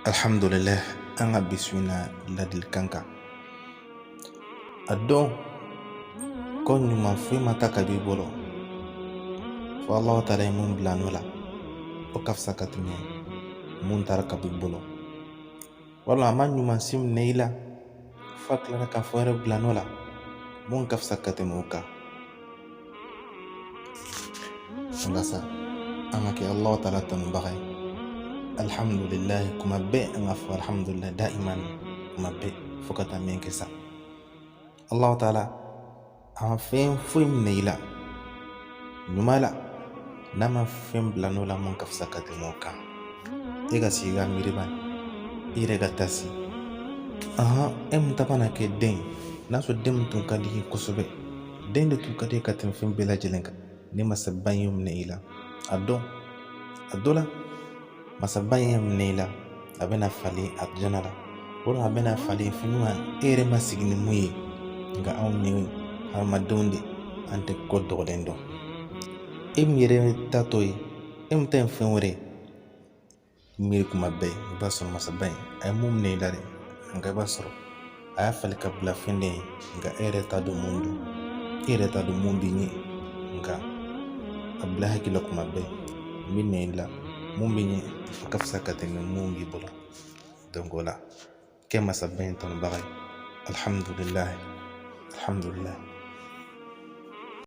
Alhamdulillah, an ka bi su in na ladilikan kan, a dɔn ko ɲuman foyi ma ta ka b'i bolo fo Alahu taala ye mun bila nɔ la, o ka fisa ka tɛmɛ mun taara ka b'i bolo. Walima a ma ɲuman si minɛ i la f'a tilara ka fɛn wɛrɛ bila nɔ la mun ka fisa ka tɛmɛ o kan. O la sa, an ka kɛ Alahu taala tanubaga ye. Alhamdulilayi, kuma bɛɛ an ka fɔ alhamdulilayi daiman, kuma bɛɛ fo ka taa min kɛ sa. Alahu taala a ma fɛn foyi minɛ i la ɲuman la n'a ma fɛn bila nɔ la mun ka fisa ka tɛmɛ o kan. E ka sigi ka miiri ban, i yɛrɛ ka taasi. Ahan, e mun ta mana kɛ den ye, n'a sɔrɔ den min tun ka di i ye kosɛbɛ, den de tun ka di i ye ka tɛmɛ fɛn bɛɛ lajɛlen kan, ni masaba in y'o minɛ i la, a dɔn a dɔ la masaba in y'a minɛ i la, a bɛna falen alijana la, walima a bɛna falen fɛn ɲuman e yɛrɛ ma sigi ni mun ye. Nka anw ye hadamadenw de, an tɛ ko dogolen dɔn. E min yɛrɛ ta t'o ye, e min ta ye fɛn wɛrɛ ye, miiri kuma bɛɛ, i b'a sɔrɔ masaba in a ye mun minɛ i la dɛ, nka i b'a sɔrɔ a y'a falen ka bila fɛn dɔ ye, nka e yɛrɛ t'a dɔn mun don, e yɛrɛ t'a dɔn mun b'i ɲɛ. Nka a bila hakili la kuma bɛɛ, n bɛ nɛ i la, mun b'i ɲɛ o ka fisa ka tɛmɛ mun b'i bolo. Donc o la, kɛ masaba in tanubaga ye. Alhamdulilayi, alhamdulilayi.